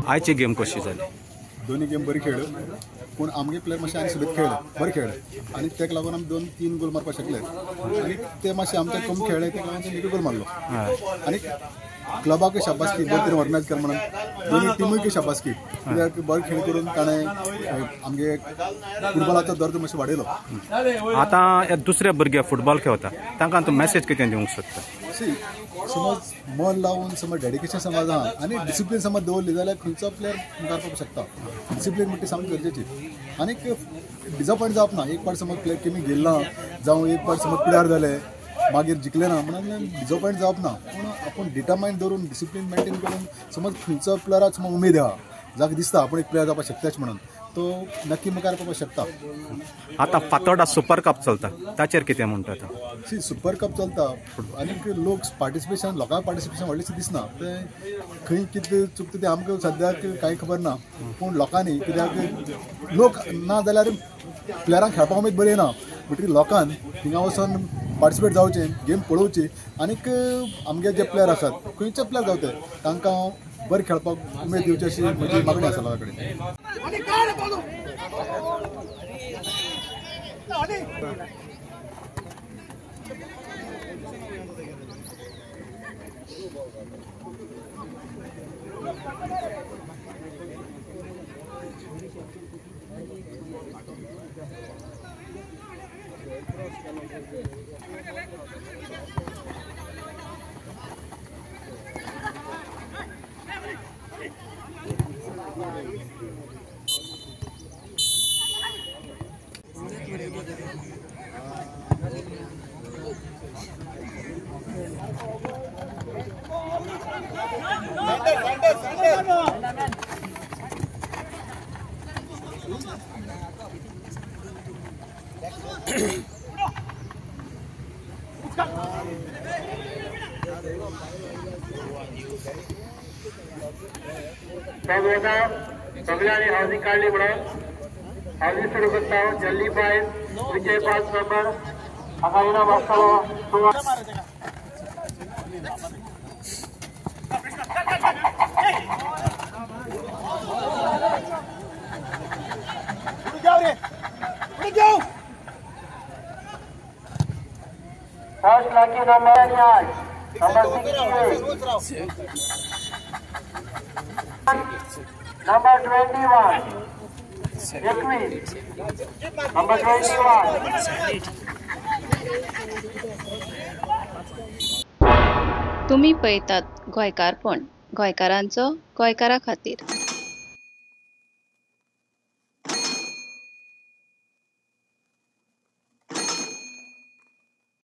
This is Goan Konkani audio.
आयची गेम कशी जाली? दोन्ही गेम बरी खेळ्यो, पूण आमगे प्लेयर मातशे आनी सोबीत खेळ्ळे, बरें खेळ्ळे आनी तेका लागून आमी 2-3 गोल मारपाक शकले आनी ते मातशे आमचे कमी खेळ्ळे, तेका लागून तेणी गोल मारलो. आनी क्लबाकूय शाबासकी, बरें तरेन ऑर्गनायज कर म्हणून, दोन्ही टिमूय शाबासकी, कित्याक बरें खेळ करून ताणें आमगे फुटबॉलाचो दर्जो मातसो वाडयलो. आतां दुसऱ्या भुरगे फुटबॉल खेळता तांकां तूं मॅसेज कितें दिवंक सोदता? सी, समज मन लावन, समज डेडिकेशन समज आहा आनी डिसिप्लीन समज दवरली जाल्यार खंयचो प्लेयर मुखार पावपाक शकता. डिसिप्लीन म्हणटा सामकी गरजेची आनीक डिसअपॉयंट जावप ना. एक पाट समज प्लेयर कमी गेल्ला जावं एक पाट समज पिड्यार जाले मागीर जिखले ना म्हणून डिसअपॉयंट जावप ना, पूण आपूण डिटर्मायन दवरून डिसिप्लीन मेंटेन करून समज खंयचो प्लेयराक समज उमेद आहा, जाका दिसता आपूण एक प्लेयर जावपाक शकताच म्हणून, तो नक्की मुखार पावपाक शकता. आतां फातोर्डा सुपर कप चलता, ताचेर कितें म्हणटा? सी, सुपर कप चलता आनीक लोक पार्टिसिपेशन, लोकांक पार्टिसिपेशन व्हडलेंशें दिसना. तें खंय कितलें चुकता तें आमकां सद्याक कांय खबर ना, पूण लोकांनी कित्याक लोक ना जाल्यार प्लेयरांक खेळपाक उमेद बरी ना, म्हणटकीर लोकान थिंगा वचोन पार्टिसिपेट जावचें, गेम पळोवची आनीक आमगे जे प्लेयर आसात खंयचे प्लेयर जावं ते तांकां बरें खेळपाक उमेद दिवची अशी म्हजी मागणी आसा लोकां कडेन. सगळ्यांनी हावजी काढली म्हणून हावजी सुरू करता. जल्ली 5 विजय 5 नंबर हांगा इनाम आसतलो. First lucky number 8, number 68, number 21, 21, number 21. तुम्ही पळयतात गोंयकारपण, गोंयकारांचो गोंयकारा खातीर.